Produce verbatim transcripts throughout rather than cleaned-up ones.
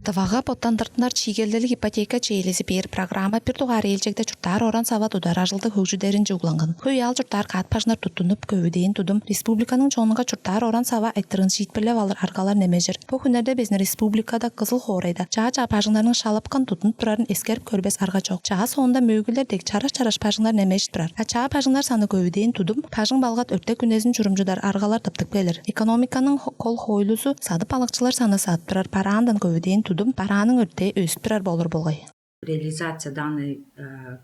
Тывага боттандыртынар чиигелделиг ипотека чээлизи бээр программа бир дугаар ээлчегде чурттаар оран-сава тудар ажылдыг хөгжүдеринче угланган. Хөй аал чурттаар каът бажыңнар туттунуп, көвүдээн тудум республиканың чонунга чурттаар оран-сава айтырыын шиитпирлеп алыр аргалар немежир. Бо хүннерде безин республикада Кызыл хоорайда чаа-чаа бажыңнарның шалапкан туттунуп турарын эскерип көрбес арга чок. Чаа соонда мөөгүлер дег чараш-чараш бажыңнар немежип турар. А чаа бажыңнар саны көвүдээн тудум бажың-балгат өртек-үнезин чурумчудар аргалар тыптып келир. Экономиканың кол хоойлузу садып алыкчылар саны садып турар бараандан көвүдээн тудум барааның өртээ өстүп турар болур болгай. Реализация данной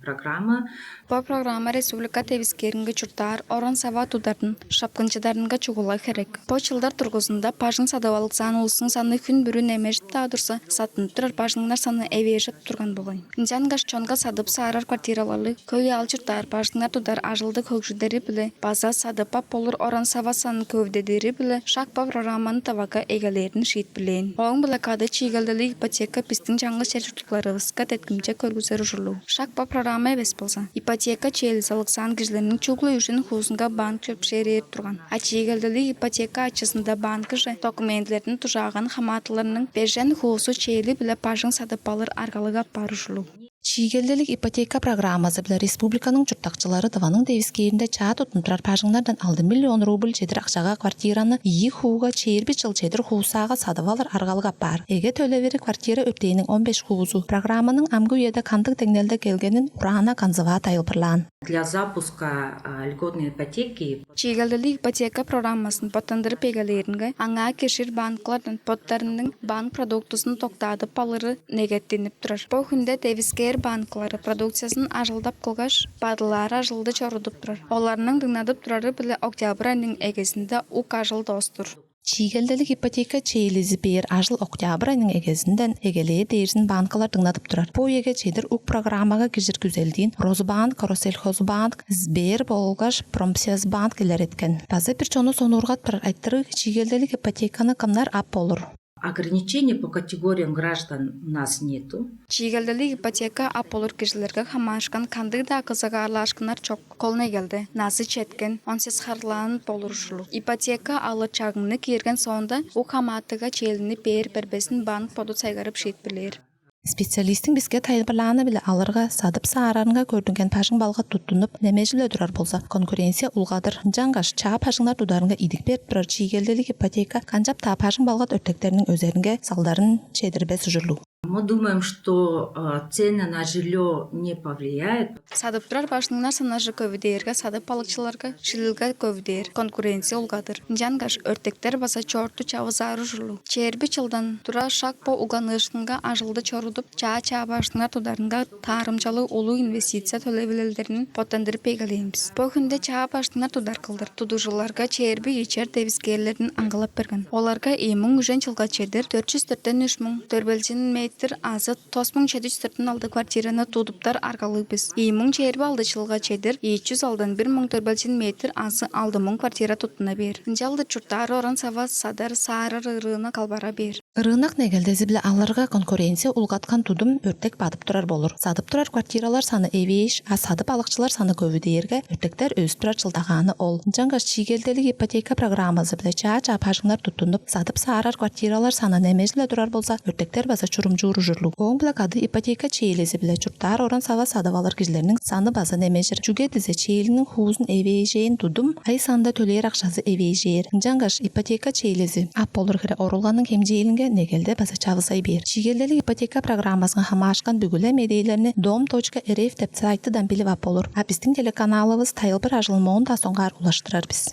программы. Бо программа республика девискээринге чурттаар оран-сава тударын шапкынчыдарынга чугула херек. Бо чылдар тургузунда бажың садып алыксаан улустуң саны хүн бүрү немежип-даа турза, саттынып турар бажыңнар саны эвээжеп турган болгай. Ынчангаш чонга садып саарар квартираларлыг, хөй аал чурттаар бажыңнар тудар ажылдыг хөгжүдери-биле база садып ап болур оран-сава санын көвүдедири-биле шак бо программаны Тывага эгелээрин шиитпирлээн. Ооң-биле кады чиигелделиг ипотека бистиң чаңгыс чер чурттугларывыска деткимче көргүзер ужурлуг. Шак бо программа эвес болза, ипотека чээлизи алыксаан кижилерниң чүгле үжен хуузунга банк чөпшээрээр турган. А чиигелделиг ипотека ачызында банкыже документилерин дужааган хамаатыларның бежен хуузу чээли-биле бажың садып алыр аргалыг апаар ужурлуг. Чиигелделиг ипотека программазы-биле республиканың чурттакчылары Тываның девискээринде чаа туттунуп турар бажыңнардан алды миллион рубль чедир акчага квартираны ийи хууга чээрби чыл чедир хуусаага садып алыр аргалыг апаар. Эге төлевири квартира өртээниң он беш хуузу. Программаның амгы үеде кандыг деңнелде келгенин Урана Канзываа тайылбырлаан. Для запуска льготной ипотеки. Чиигелделиг ипотека программасын боттандырып эгелээринге, аңаа киржир банкылардан боттарының банк продуктузун доктаадып алыры негеттинип турар. Бо хүнде девискээр банкылары продукциязын ажылдап кылгаш, бадылаар ажылды чорудуп турар. Оларның дыңнадып турары-биле октябрь айның эгезинде ук ажыл доостур. Чиигелделиг ипотека чээлизи бээр ажыл октябрь айның эгезинден эгелээр дээрзин банкылар дыңнадып турар. Бо үеге чедир ук программага киржир күзелдиин Росбанк, Россельхозбанк, Сбер болгаш Промсвязьбанк илереткен. База бир чонну сонуургап турар айтырыг: чиигелделиг ипотеканы кымнар ап болур? Ограничений по категориям граждан у нас нету. Чиигелделиг ипотека ап болур кижилерге хамаарышкан кандыг-даа кызыгаарлаашкыннар чок. Кол негелде назы четкен, он сес харлаан болур ужурлуг. Ипотека алыр чагыңны киирген соонда ук хамаатыга чээлинип бээр бербезин банк боду сайгарып шиитпирлээр. Специалисттиң биске тайылбырлааны-биле алырга, садып саарарынга көрдүнген бажың-балгат туттунуп, немежип-ле турар болза, конкуренция улгадыр. Ынчангаш чаа бажыңнар тударынга идик берип турар чиигелделиг ипотека канчап-даа бажың-балгат өртектериниң өзеринге салдарын чедирбес ужурлуг. Мы думаем, что цены на жилье не повлияют. Садып турар бажыңнар санажы көвүдээрге, садып алыкчыларга шилилге көвүдээр, конкуренция улгадыр. Ынчангаш өртектер база чоорту чавызаар ужурлуг. Чээрби чылдан тура шак бо угланыышкынга ажылды чорудуп, чаа-чаа бажыңнар тударынга таарымчалыг улуг инвестиция төлевилелдерин боттандырып эгелээн бис. Бо хүнде чаа бажыңнар тудар кылдыр тудугжуларга чээрби ийи чер девискээрлерин аңгылап берген. Оларга ийи муң үжен чылга чедир дөрт чүс дөртен үш муң дөрбелчин метр азы тос муң чеди чүс дөртен алды квартираны тудуптар аргалыг бис. Ийи муң чээрби алды чылга чедир ийи чүс алдан бир муң дөрбелчин метр азы алды муң квартира туттуна бээр. Ынчалдыр чурттаар оран-сава садар саарар ырыына калбара бээр. Рынок негелдези-биле алырга конкуренция улгаткан тудум өртек бадып турар болур. Садып турар квартиралар саны эвээш, а садып алыкчылар саны көвүдээрге, өртектер өстүрер чылдагааны ол. Ынчангаш чиигелделиг ипотека программазы-биле чаа-чаа бажыңнар туттунуп, садып саарар квартиралар саны немежи-ле турар болза, өртектер база чурумчуур ужурлуг. Ооң-биле кады ипотека чээлизи-биле чурттаар оран-сава садып алыр кижилерниң саны база немежир. Чүге дизе чээлиниң хуузун эвээжээн тудум ай санында төлээр акчазы эвээжээр. Ынчангаш ипотека чээлизи ап болур хире орулганың хемчээлинге негелде база чавызай бээр. Чиигелделиг ипотека программазынга хамаарышкан бүгү-ле медээлерни дом точка эр эф деп сайтыдан билип ап болур. А бистиң телеканалывыс тайылбыр ажылын моон-даа соңгаар улаштырар бис.